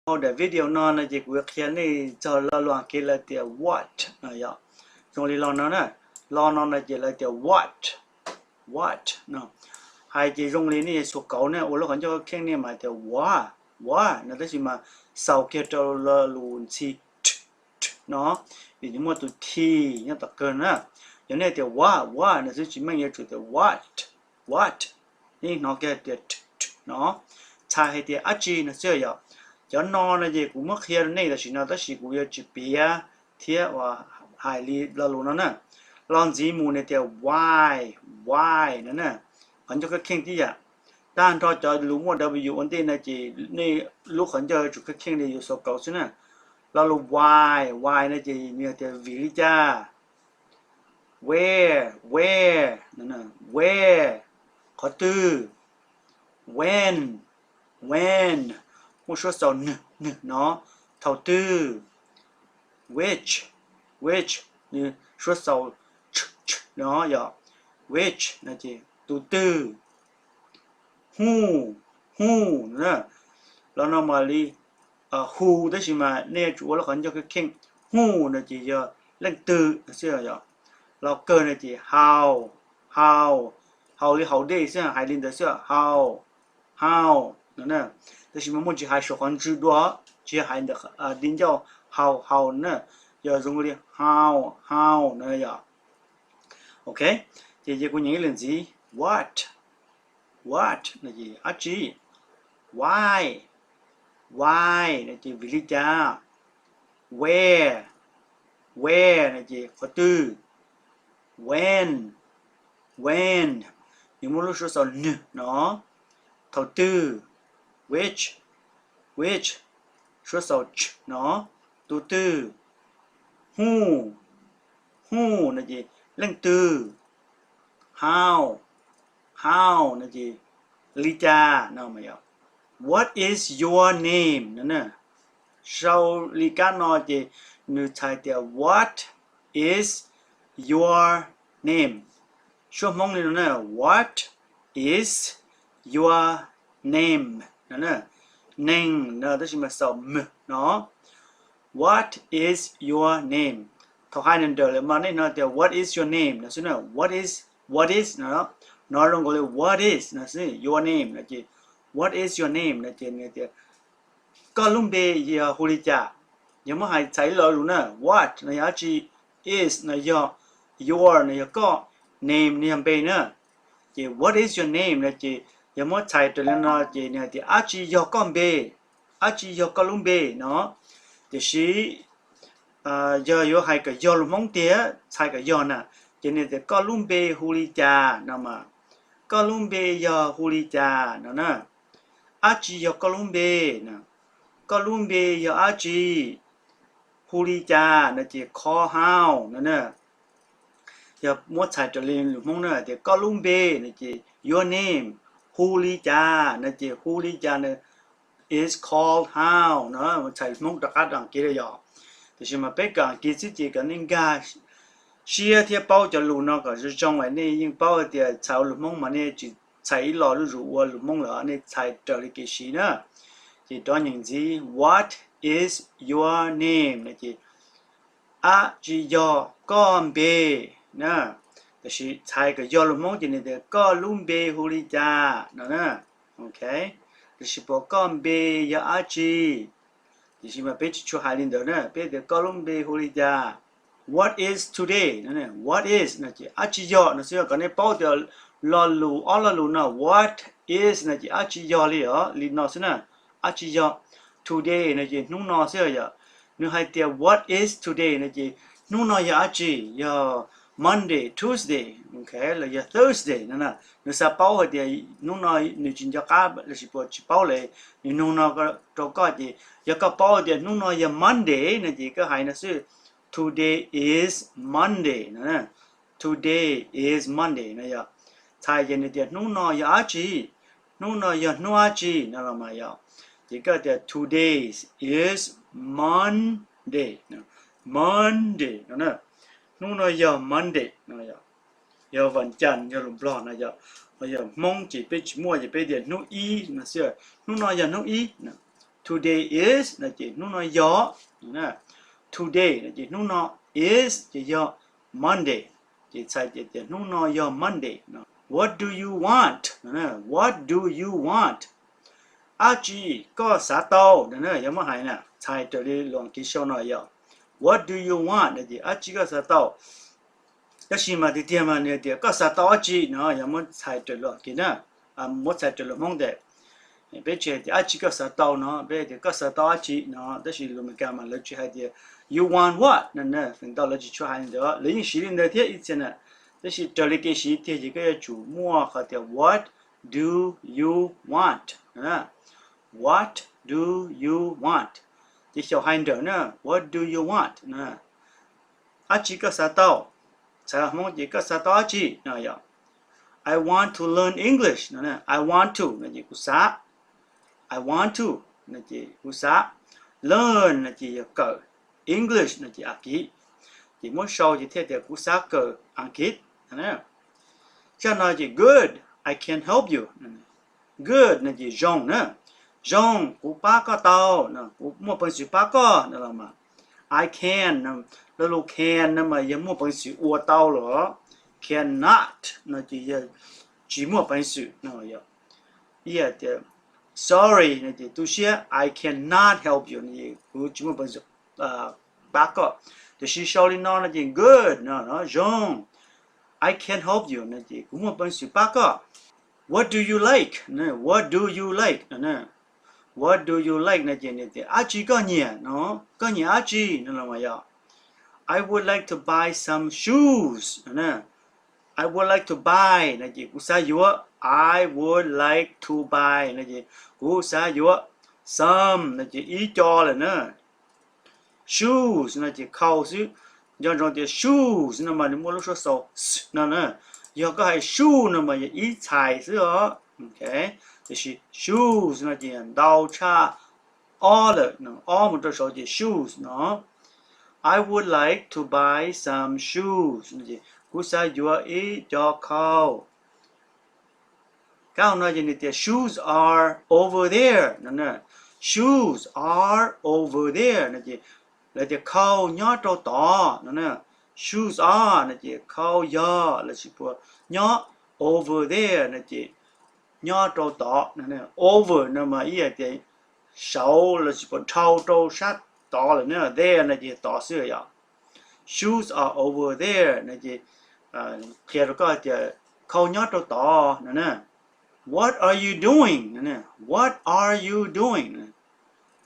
Hauv daim video no no ces kuv yuav qhia nej txog lo lus Askiv lawv tias what no yom. Zoo li lo no na, lo no no ces lawv tias what, what no. Hais ces zoo li nej xuas kauv ne, ua lub qhov ncauj kheej nej mas tias what, what no, tab sis mas xaus kiag rau lo lus ntxhi no, vim nws muaj tus T nyob tom kawg na. Yog nej tias what, what no xwb tsis meej, yuav tsum tias what, what. Nej hnov kiag tias no, txhais hais tias dab tsi no xwb yom. Cov no no ces kuv muab qhia rau nej tam sim no tab sis kuv yuav tsis piav thiab uas hais li lo lus no na. Los ntxiv mus nws tias why, why no na. Qhov ncauj kheej kheej tib yam. Tag nrho cov lus muaj W ua ntej no ces nej lub qhov ncauj yuav tsum kheej kheej li yus xuas kauv xwb na. Lo lus why, why no ces nws tias vim li cas. Where, where, where, qhov twg. When, when, muaj suab xaus nwg, nwg no, thaum twg. Which, which, nws suab xaus ch, ch no yog which no ces tus twg. Who, who no, los no mas li who tab sis mas nej yuav tsum ua lub qhov ncauj kheej kheej. Who no ces yog leej twg no xwb yom. Los kawg no ces how, how, haus li haus dej xwb, hais li ntawd xwb, how, how no. Tab sis mas muaj tsis hais saum qhov ntswg dua, tsis hais ntawm di ncauj haus, haus na, yog zoo li how, how no yom. Ok, ces kuv nyeem ib lwm ntxiv. What, what no ces dab tsi. Why, why no ces vim li cas. Where, where no ces qhov twg. When, when, nws muaj lub suab xaus nwg no, thaum twg. Which, which, suab xaus ch no, tus twg. Who, who no ces leej twg. How, how no ces li cas no. What is your name no. Sau li kab no ces nws txhais tias what is your name. Suab Hmoob li no na, what is your name no. Name no tab sis mas xaus m no. What is your name. Thaum hais nws nrawm lawm mas nej hnov tias what is your name no xwb na. What is, what is no, no zoo nkaus li what is no xwb. Your name no ces what is your name no ces nws tias koj lub npe yog hu li cas. Yog muab hais txhais ib lo lus na, what no yog dab tsi, is no yog, your no yog koj, name no yog npe na. Ces what is your name no ces yog muab txhais raws li no ces nws hais tias dab tsi yog koj npe, dab tsi yog koj lub npe no. Tiam sis yog yuav hais kom yog lus Hmoob tiag, txhais kom yog na, ces nws tias koj lub npe hu li cas no mas. Koj lub npe yog hu li cas no na. Dab tsi yog koj lub npe no. Koj lub npe yog dab tsi, hu li cas no ces call how no na. Yog muab txhais raws li lus Hmoob na tias koj lub npe no ces your name, hu li cas no ces hu li cas no is called how no. Txhais Hmoob rov qab rau Askiv li yom. Tiam sis mas peb kawm Askiv xwb ces kom nej nkag siab thiab paub cov lus no kom zoo zoo es nej yeej paub tias txhais lus Hmoob mas nej tsis txhais ib lo zuj zus ua lus Hmoob lawm, nej txhais raws li kev siv na. Ces rov nyeem ntxiv, what is your name no ces dab tsi yog koj npe na. Tiam sis txhais kom yog lus Hmoob ces nws tias koj lub npe hu li cas no na. Ok, tiam sis puas koj npe yog dab tsi. Tiam sis mas peb tsis tshua hais li ntawd na, peb tias koj lub npe hu li cas. What is today no, what is no ces dab tsi yog no xwb, kom nej paub tias lo lus, ob lo lus no what is no ces dab tsi yog li os, li no xwb na. Dab tsi yog. Today no ces hnub no xwb yom. Nws hais tias what is today no ces hnub no yog dab tsi, yog Monday, Tuesday, ok, los yog Thursday no na. Nws xav paub hais tias hnub no nws tsis nco qab los sis puas tsis paub lawm, nws nug no rau koj ces yog koj paub tias hnub no yog Monday no ces koj hais no xwb, today is Monday no. Today is Monday no yog. Txhais ces nws tias hnub no yog dab tsi, hnub no yog hnub dab tsi no los mas yog. Ces koj tias today is Monday, Monday no. Hnub no yog Monday no. Yog vas cas yog lus Nplog no yog, yog Hmoob ces peb tsis muaj ces peb tias hnub ib no xwb. Hnub no yog hnub ib. Today is no ces hnub no yog. Today no ces hnub no, is ces yog Monday, ces txhais tias hnub no yog Monday no. What do you want? What do you want? Dab tsi koj xav tau no? Yog muab hais na, txhais raws li lus Askiv sau no yog, what do you want no ces dab tsi koj xav tau. Tab sis mas tiag tiag mas nws tias koj xav tau dab tsi no, yog muab txhais raws lus Askiv na, muab txhais raws lus Hmoob tes, peb tsis hais tias dab tsi koj xav tau no, peb tias koj xav tau dab tsi no, tab sis lus Amelikas mas lawv tsis hais tias you want what no, feem ntau lawv tsis tshua hais li ntawd, lawv yeej siv li ntawd thiab ib txhia na. Tab sis raws li kev siv tiag ces koj yuav tsum muaj qhov tias what do you want? What do you want? Ces xyaum hais nrawm na, what do you want? Dab tsi koj xav tau? Txhais Hmoob ces koj xav tau dab tsi no yog, I want to learn English no, I want to no ces kuv xav, I want to no ces kuv xav, learn no ces yog kawm, English no ces Askiv, ces muab sau ces thiaj tias kuv xav kawm Askiv. Zaj no ces good, I can help you. Good no ces zoo na, zoo kuv pab koj tau, kuv muaj peev xwm pab koj no los mas. I can, lo lus can no mas yog muaj peev xwm ua tau los, cannot no ces yog tsis muaj peev xwm no. Ib yam tias sorry no ces tu siab, I cannot help you no ces kuv tsis muaj peev xwm pab koj. Tiam sis sau li no no ces good no zoo, I can help you no ces kuv muaj peev xwm pab koj. What do you like? What do you like? What do you like no ces nws tias dab tsi koj nyiam no, koj nyiam dab tsi no los mas yog, I would like to buy some shoes no. I would like to buy no ces kuv xav yuav, I would like to buy no ces kuv xav yuav, some no ces ib co lawm na. Shoes no ces khau xwb. Nco ntsoov tias shoes no mas nws muaj lub suab xaus s no na. Yog koj hais shoe no mas yog ib txhais xwb os. Tiam sis shoes no ces ntau tshaj ob lawm, ob mus rau saud ces shoes no. I would like to buy some shoes no ces kuv xav yuav ib co khau. Kab hauv no ces nws tias shoes are over there no. Shoes are over there no ces lawv tias khau nyob rau tod no. Shoes are no ces khau yog los sis puas nyob, over there no ces nyob rau tod no. Over no mas ib yam tias saud los sis puas dhau rau sab tod lawm na, there no ces tod xwb yom. Shoes are over there no ces qhia rau koj tias khau nyob rau tod no na. What are you doing? What are you doing?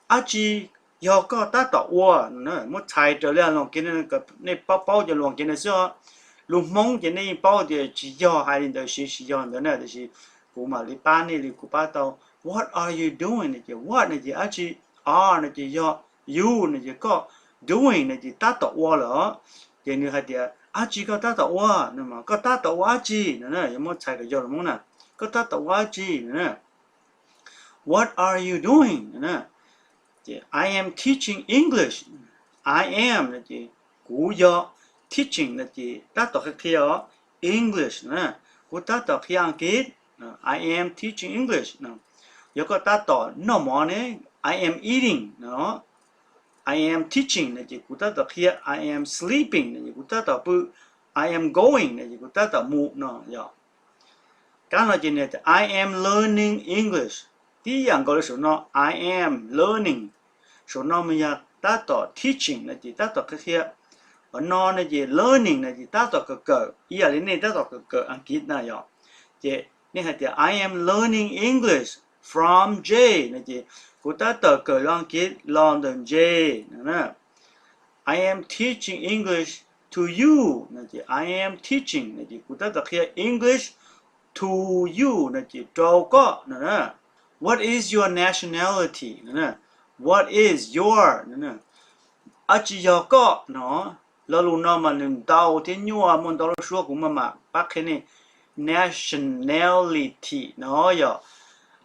Dab tsi yog koj tab tom ua? Muab txhais raws li lus Askiv, nej paub paub cov lus Askiv na xwb. Lus Hmoob ces nej yeej paub tias tsis yog hais li ntawd, siv tsis yog ntawd na, tiam sis kuv mam li pab nej li kuv pab tau. What are you doing no ces what no ces dab tsi, are no ces yog, you no ces koj, doing no ces tab tom ua lawm. Ces nws hais tias dab tsi koj tab tom ua no, koj tab tom ua dab tsi no, yuav muab txhais kom yog lus Hmoob na, koj tab tom ua dab tsi no. What are you doing? I am teaching English. I am no ces kuv yog, teaching no ces tab tom qhia qhia os, English na, kuv tab tom qhia Askiv. I am teaching English no. Yog koj tab tom noj mov ne, I am eating no. I am teaching no ces kuv tab tom qhia, I am sleeping no ces kuv tab tom pw, I am going no ces kuv tab tom mus no yog. Kab no ces nws tias I am learning English. Tib yam nkaus li saum no, I am learning. Saum no mas yog tab tom teaching no ces tab tom qhia qhia. Qhov no no ces learning no ces tab tom kawm kawm, ib yam li nej tab tom kawm kawm Askiv na yog. Ces nej hais tias I am learning English from Jay no ces kuv tab tom kawm lus Askiv los ntawm Jay no. I am teaching English to you no ces I am teaching no ces kuv tab tom qhia English to you no ces rau koj no. What is your nationality no? What is your no? Dab tsi yog koj no? Lo lus no mas nws ntau thiab nyuaj, muaj ntau lub suab, kuv maj mam pab qhia nej. Nationality no yog,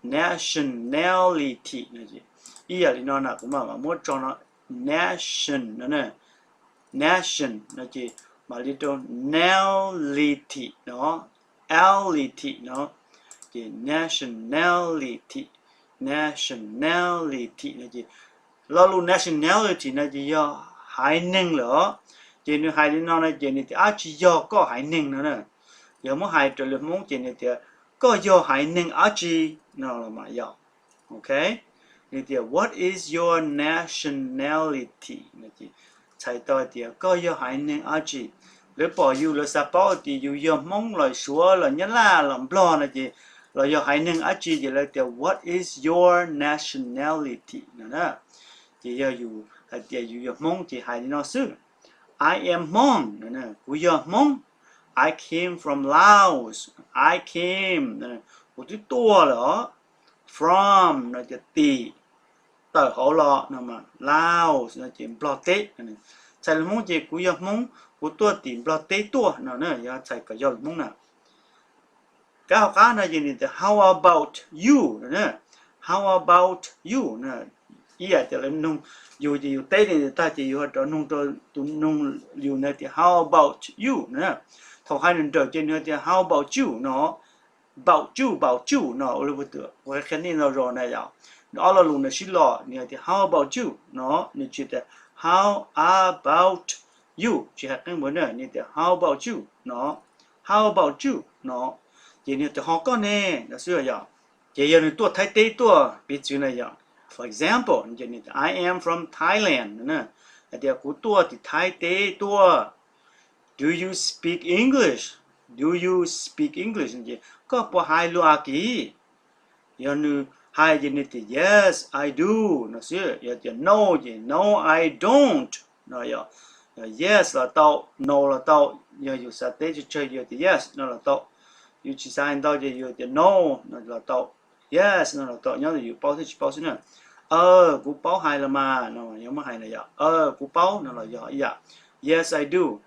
nationality no ib yam li no na, kuv maj mam muab tso no, nation no, nation no ces mam li rau nality no, ality no, ces nationality. nationality no ces lo lus nationality no ces yog haiv neeg lawm os. Ces nws hais li no no ces nws tias dab tsi yog koj haiv neeg no na. Yog muab hais raws li Hmoob ces nws tias koj yog haiv neeg dab tsi no los mas yog. Ok, nws tias what is your nationality no ces txhais tau hais tias koj yog haiv neeg dab tsi. Lawv pom yus lawv xav paub tias yus yog Hmoob los Suav los Nyab Laj los Nplog no ces los yog haiv neeg dab tsi ces lawv tias what is your nationality no na. Ces yog yus hais tias yus yog Hmoob ces hais li no xwb, I am Hmong no, kuv yog Hmoob. I came from Laos, I came, kuv twb tuaj lawm os. From no ces tim, tawm hauv los no, Laos no ces Nplog teb. Txhais lus Hmoob ces kuv yog Hmoob, kuv tuaj tim Nplog teb tuaj no na, yog txhais kom yog lus Hmoob na. Kab hauv qab no ces nws tias how about you no, how about you no. Ib yam tias lawv nug yus ces yus teb li ntawd tag ces yus ho rov nug rau tus nug yus na tias how about you no. Thaum hais nws nrawm ces nws tias how about you no, about you, about you no, ua li kuv qhia nej no zos na yom, nws ob lo lus ntawd sib los nws hais tias how about you no, nws tsis tias how about you, tsis hais qeeb npaum na, nws tias how about you no, how about you no, ces nws tias ho koj ne no xwb yom. Ces yog nws tuaj Thaib teb tuaj piv txwv na yom, for example, I am from Thailand no na, hais tias kuv tuaj tim Thaib teb tuaj. Do you speak English? Do you speak English? Ces koj puas hais lus Akiv? Yog nws hais ces nws tias yes, I do no xwb. Yog tias no ces no, I don't no. Yes los tau, no los tau. Yog yus xav teb tsawg tsawg yus tias yes no los tau. Yus tsis xav hais ntau ces yus tias no no los tau, yes no los tau, nyob ntawm yus paub thiab tsis paub xwb na. Kuv paub hais los mas no, yog muab hais no yog kuv paub no los yog ib yam. Yes, I do.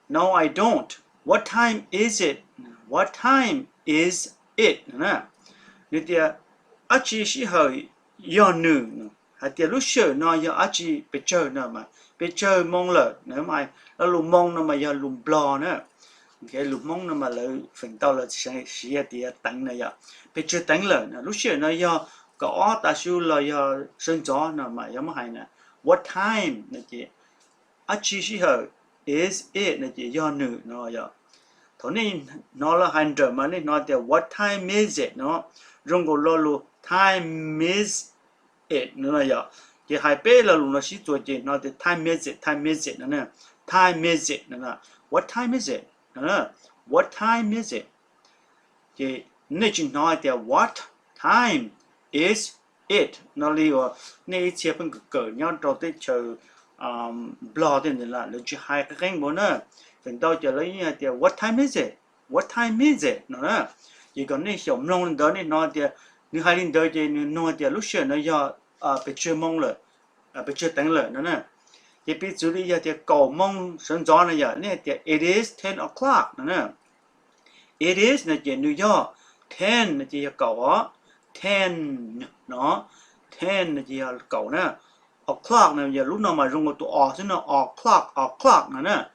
No, I don't. What time is it? What time is it? Nws tias dab tsi sij hawm yog nws, hais tias lub sij hawm no yog dab tsi pes tsawg no mas pes tsawg moo lawm no. Lo lus moo no mas yog lus Nplog na. Lus Hmoob no mas lawv feem ntau lawv siv tias teev na yom, pes tsawg teev lawm no. Lub sij hawm no yog kaum ob tav su los yog sawv ntxov no mas yog muab hais na, what time no ces dab tsi sij hawm, is it no ces yog nws no yom. Thaum nej hnov lawv hais nrawm mas nej hnov tias what time is it no, zoo nkaus lo lus time is it no yom. Ces hais peb lo lus no sib txuas ces hnov tias time is it, time is it no, time is it no, what time is it no, what time is it. Ces nej tsis hnov hais tias what time is it no li uas nej ib txhia pheej kawm kawm nyob rau teb chaws Nplog tej ntawd lawv tsis hais qeeb qeeb npaum na. Feem ntau ces lawv yeej hais tias what time is it, what time is it no na. Ces kom nej xyaum mloog li ntawd nej hnov tias nws hais li ntawd ces nws nug tias lub sij hawm no yog pes tsawg moo lawm, pes tsawg teev lawm no na. Ces piv txwv li yog tias kaum moo sawv ntxov no yom, nej hais tias it is ten o'clock no na. It is no ces nws yog, ten no ces yog kaum os, ten no, ten no ces yog kaum na. O'clock no yog lub no mas zoo nkaus tus o xwb no, o'clock, o'clock no na.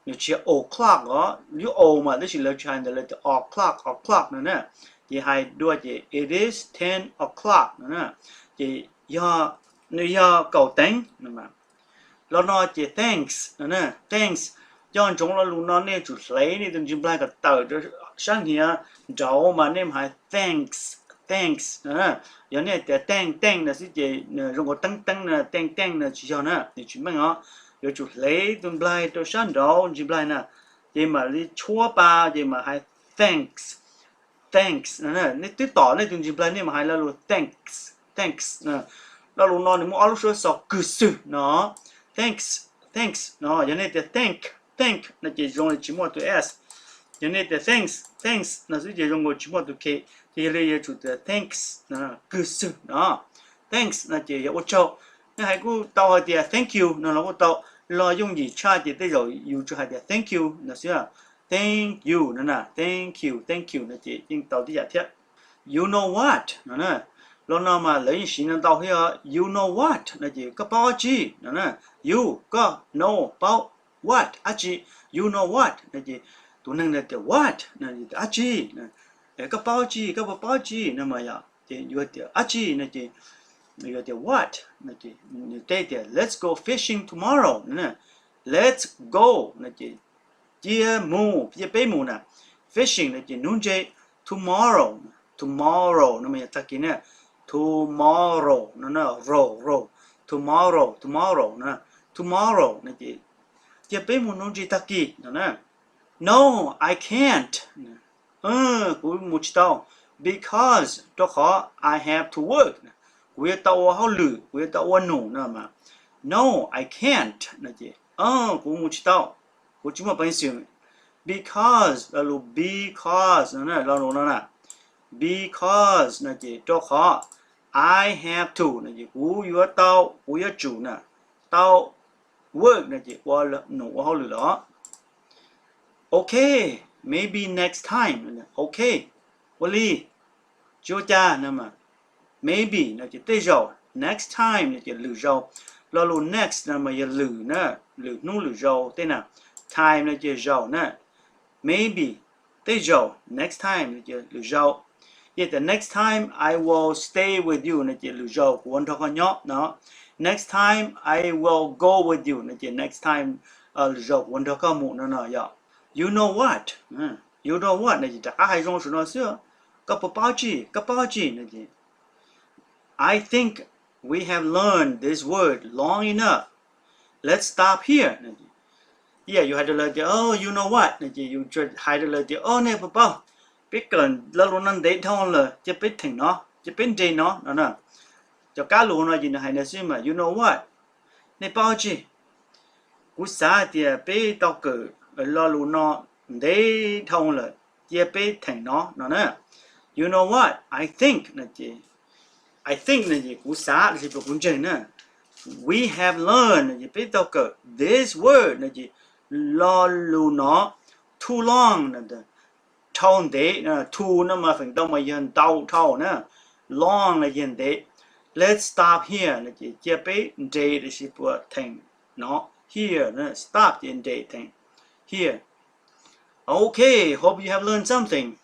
Nws tsis yog o'clock os, lub o mas tab sis lawv tsis hais ntawd, lawv tias o'clock, o'clock no na. Ces hais dua ces it is ten o'clock no na. Ces yog, nws yog kaum teev no. Los no ces thanks no na, thanks. Nco ntsoov lo lus no nej tsum hlev nej tus ntsis nplaig kom tawm rau sab hniav nraud mas nej hais thanks, thanks no na. Yog nej tias teej teej no xwb ces zoo nkaus teeb teeb no, teej teej no tsis yog na, nws tsis meej os. Yuav tsum hlev tus nplaig rau sab nraud ntsis nplaig na, ces mam li tshuab pa ces mam hais thanks, thanks no. Nej twb tom nej tus ntsis nplaig nej mam hais lo lus thanks, thanks no. Lo lus no nws muaj ob lub suab xo kawg xwb no, thanks, thanks no. Yog nej tias thank, thank no ces zoo li tsis muaj tus s. Yog nej tias thanks, thanks no xwb ces zoo nkaus tsis muaj tus k. Ces yog li yuav tsum tias thanks no, kawg xwb no. Thanks no ces yog ua tsaug. Nej hais kuj tau hais tias thank you no los kuj tau. Los yooj yim tshaj ces tej zaum yus tsuas hais tias thank you no xwb. Thank you no na, thank you, thank you no ces yeej tau tib yam thiab. You know what no na. Los no mas lawv yeej siv no ntau thiab os. You know what no ces koj paub dab tsi no na. You, koj, know, paub, what, dab tsi. You know what no ces tus neeg ntawd tias what no, dab tsi. Koj paub dab tsi, koj puas paub dab tsi no mas yog Ces yuav tias dab tsi no ces yuav tias what no ces nws teb tias let's go fishing tomorrow no. Let's go no ces cia mus, cia peb mus na. Fishing no ces nuv ntse. Tomorrow, tomorrow no mas yog tag kis na. Tomorrow no na, row, row. Tomorrow, tomorrow no. Tomorrow no ces cia peb mus nuv ntse tag kis no na. No, I can't. Kuv mus tsis tau. Because, rau qhov I have to work. Kuv yuav tau ua hauj lwm, kuv yuav tau ua num no mas. No, I can't no ces kuv mus tsis tau, kuv tsis muaj peev xwm. Because, lo lus because no, lo lus no na. Because no ces rau qhov I have to no ces kuv yuav tau, kuv yuav tsum na, tau work no ces ua num ua hauj lwm los. Ok, maybe next time. Ok, ua li, tsis ua cas no mas. Maybe no ces tej zaum, next time no ces lwm zaus. Lo lus next no mas yog lwm na, lwm hnub lwm zaus tej na. Time no ces zaus na. Maybe, tej zaum, next time no ces lwm zaus. Yog tias next time I will stay with you no ces lwm zaus kuv ua nrog koj nyob no. Next time I will go with you no ces next time lwm zaus kuv ua nrog koj mus no no yog. You know what? You know what no ces rov qab hais zoo saum no xwb. Koj puas paub tsi? Koj paub tsi no ces I think we have learned this word long enough. Let's stop here. Ib yam yus hais rau lawv tias, oh, you know what no ces yus hais rau lawv tias, oh, nej puas paub, peb kawm lo lus no ntev dhau lawm, cia peb theem no, cia peb nres no no. Cov kab lus no ces nws hais no xwb mas, you know what, nej paub tsi? Kuv xav tias peb tau kawm lo lus no ntev dhau lawm, cia peb theem no no na. You know what? I think no ces, I think no ces kuv xav los sis kuv ntseeg na. We have learned no ces peb tau kawm, this word no ces lo lus no, too long no, dhau ntev, too no mas feem ntau mas yog ntau dhau na, long no yog ntev. Let's stop here no ces cia peb nres los sis puas theem no, here no, stop ces nres, theem, here. Ok, hope you have learned something.